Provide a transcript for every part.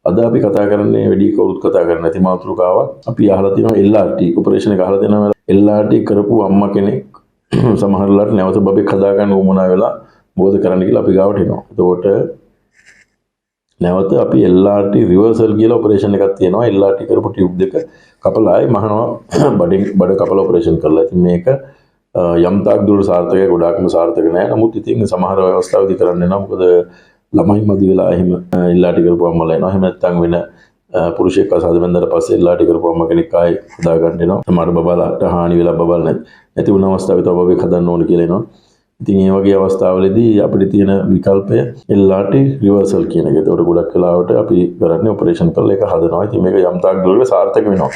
අද අපි කතා කරන්නේ වැඩි කවුරුත් කතා කරන්නේ නැති මාතෘකාවක්. අපි අහලා තියෙනවා LRT operation එක අහලා තියෙනවා. LRT කරපු අම්මා කෙනෙක් සමහර වෙලාවට නැවත බබෙක් හදාගන්න උවමනා වෙලා මොකද කරන්න කියලා අපි ගාවට එනවා. එතකොට නැවත අපි LRT reversal කියලා ඔපරේෂන් එකක් තියෙනවා. LRT කරපු ටියුබ් දෙක කපලා ආයේ මහනවා බඩෙන් බඩ කපලා ඔපරේෂන් කරලා. ඉතින් මේක යම් තාක් දුරට සාර්ථකයි, ගොඩාක්ම සාර්ථක නෑ. නමුත් ඉතින් සමහර අවස්ථාවලදී කරන්න වෙනවා. මොකද ළමයි මදි වෙලා එහෙම LRT කරපු අම්මලා එනවා. එහෙම නැත්නම් වෙන පුරුෂයෙක් අසාද බැඳලා පස්සේ LRT කරපු අම්මා කෙනෙක් ආයේ හදා ගන්න එනවා. සමහර බබාලාට හානි වෙලා බබාලා නැති වුණ අවස්ථාවේ තව බබෙක් හදන්න ඕන කියලා එනවා. ඉතින් ඒ වගේ අවස්ථාවලදී අපිට තියෙන විකල්පය LRT reversal කියන එක. ඒතකොට ගොඩක් වෙලාවට අපි කරන්නේ ඔපරේෂන් කරලා ඒක හදනවා. ඉතින් මේක යම් තාක් දුරට සාර්ථක වෙනවා.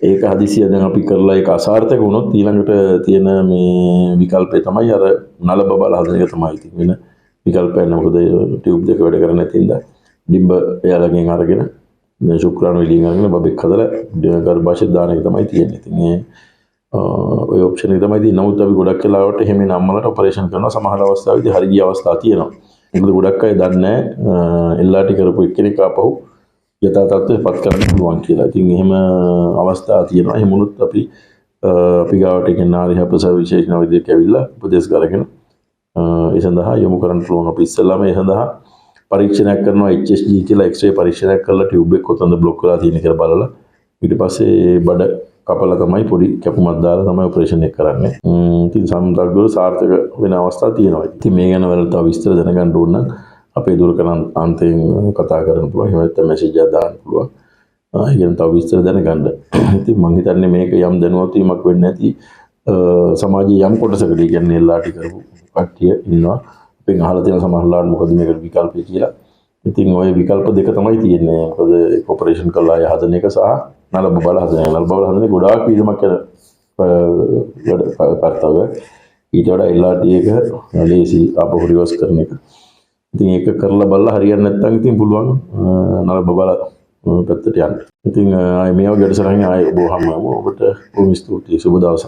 ඒක හදිසිය දැන් අපි කරලා ඒක අසාර්ථක වුණොත් ඊළඟට තියෙන මේ විකල්පය තමයි අර නල බබාලා හදන එක තමයි. ඉතින් වෙන විකල්පයක් නෑ. මොකද ටියුබ් දෙක වැඩ කරන්නේ නැති හින්දා ඩිම්බ එයාලගෙන් අරගෙන ශුක්‍රාණු එළියෙන් අරගෙන බබෙක් හදලා ගර්භාෂයට දාන එක තමයි තියෙන්නේ. ඉතින් ඒ ඔය ඔප්ෂන් එක තමයි තියෙන්නේ. නමුත් අපි ගොඩක් වෙලාවට එහෙම එන අම්මලාට ඔපරේෂන් කරනවා. සමහර අවස්ථාවේදී හරි ගිය අවස්ථා තියෙනවා. මොකද ගොඩක් අය දන්නේ නෑ LRT කරපු එක්කෙනෙක් ආපහු යථා තත්ත්වයට පත් කරන්න පුළුවන් කියලා. ඉතින් එහෙම අවස්ථා තියෙනවා. එහෙම වුණොත් අපි ගාවට ඒ කියන්නේ නාරි හප්‍රසව විශේෂ වෛද්‍යයෙක් ඇවිල්ලා උපදෙස් අරගෙන ඒ සඳහා යොමු කරන්න පුළුවන්. අපි ඉස්සෙල්ලාම ඒ සඳහා පරීක්ෂණයක් කරනවා HSG කියලා එක්ස්රේ පරීක්ෂණයක් කරලා ටියුබ් එක කොතනද බ්ලොක් වෙලා තියෙන්නේ කියලා බලලා ඊට පස්සේ බඩ කපලා තමයි පොඩි කැපුමක් දාලා තමයි ඔපරේෂන් එක කරන්නේ. ඉතින් සම්දග්ගවල සාර්ථක වෙන අවස්ථා තියෙනවා. ඉතින් මේ ගැන වල තව විස්තර දැනගන්න ඕන නම් අපේ දුරකථන අන්තයෙන් කතා කරන්න පුළුවන්. එහෙම නැත්නම් මැසේජ් එකක් දාන්න පුළුවන්. ඒ ගැන තව විස්තර දැනගන්න. ඉතින් මං හිතන්නේ මේක යම් දැනුවත් වීමක් වෙන්න ඇති. සමාජයේ යම් කොටසකට, ඒ කියන්නේ LRT කරපු කට්ටිය ඉන්නවා. අපෙන් අහලා තියෙන සමහර ලාට මොකද මේකට විකල්පය කියලා. ඉතින් ඔය විකල්ප දෙක තමයි තියෙන්නේ. මොකද ඒක ඔපරේෂන් කරලා ආය හදන එක සහ නල බබාලා හදන එක. නල බබාලා හදන එක ගොඩාක් වියදමක් යන වැඩ කර්තව්‍ය. ඊට වඩා LRT එක ලේසි ආපහු රිවර්ස් කරන එක. ඉතින් ඒක කරලා බලලා හරියන්නේ නැත්නම් ඉතින් පුළුවන් නල බබාලා පැත්තට යන්න. ඉතින් ආයේ මේ වගේ වැඩසටහනින් ආයේ ඔබ හමු වෙමු. ඔබට බොහොම ස්තුතියි. සුබ දවසක්.